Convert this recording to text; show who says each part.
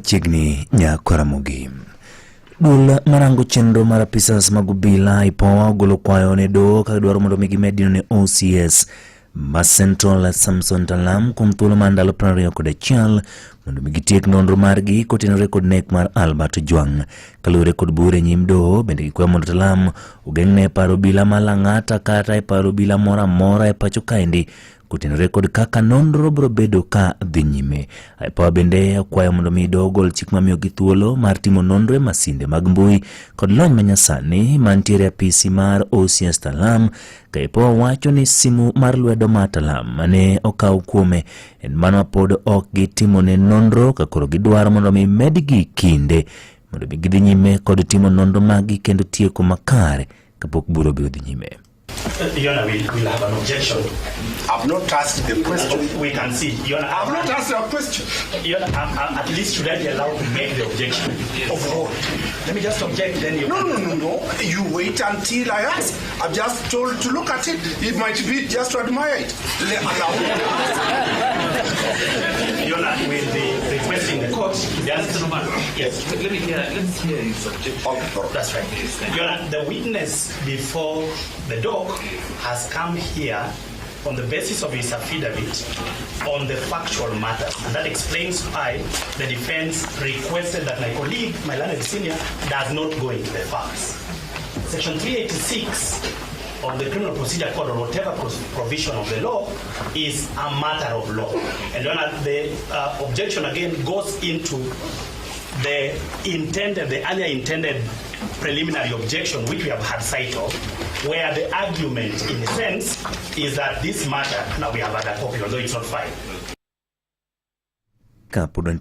Speaker 1: Machiegni Nyakoramogi. Duol marango chenro mar apisas mag obila IPOA ogolo kwayo ne doho ka gidwaro mondo mi gimed dino ne OCS ma Central Samson Talam kuom thuolo mar ndalo 21 mondo mi gitiek nonro margi kotenore kod nek mar Albert Ojwang. Kaluwore kod bura e nyim doho, bende gikwayo mondo Talam ogeng'ne e paro obila ma Lang'ata kata e paro obila moro amora e pacho kaendi kotenore kod kaka nonro biro bedo ka dhi nyime. IPOA bende okwayo mondo mi doho ogol chik mamiyogi thuolo mar timo nonro e masinde mag mbui kod lony manyasani mantiere e apisi mar OCS Talam. Ka IPOA wacho ni simu mar lwedo mar Talam mane okaw kuome en mano ma pod ok gitimone nonro ka koro gidwaro mondo mi medgi kinde mondo mi gidhi nyime kod timo nonro maggi kendo tieko makare kapok bura obiro dhi nyime.
Speaker 2: Your Honor, we'll have an objection.
Speaker 3: I've not asked the question.
Speaker 2: We can see. Your Honor,
Speaker 3: I've not asked a question.
Speaker 2: Your Honor, at least should I be allowed to make the objection?
Speaker 3: Of what?
Speaker 2: Let me just object, then you.
Speaker 3: No. You wait until I ask. I'm just told to look at it. It might be just to admire it. Allow me to ask.
Speaker 2: Your Honor, we'll be requesting the court to just. Yes.
Speaker 4: Let me hear. Let's hear his objection.
Speaker 3: Okay.
Speaker 2: That's right.
Speaker 4: Yes, thank you.
Speaker 2: Your Honor, the witness before the dock has come here on the basis of his affidavit on the factual matters. And that explains why the defense requested that my colleague, my learned senior, does not go into the facts. Section 386 of the Criminal Procedure Code or whatever provision of the law is a matter of law. And Your Honor, the objection again goes into the earlier intended preliminary objection, which we have had sight of, where the argument, in a sense, is that this matter, now we have had a copy, although it's not filed.
Speaker 1: Kapod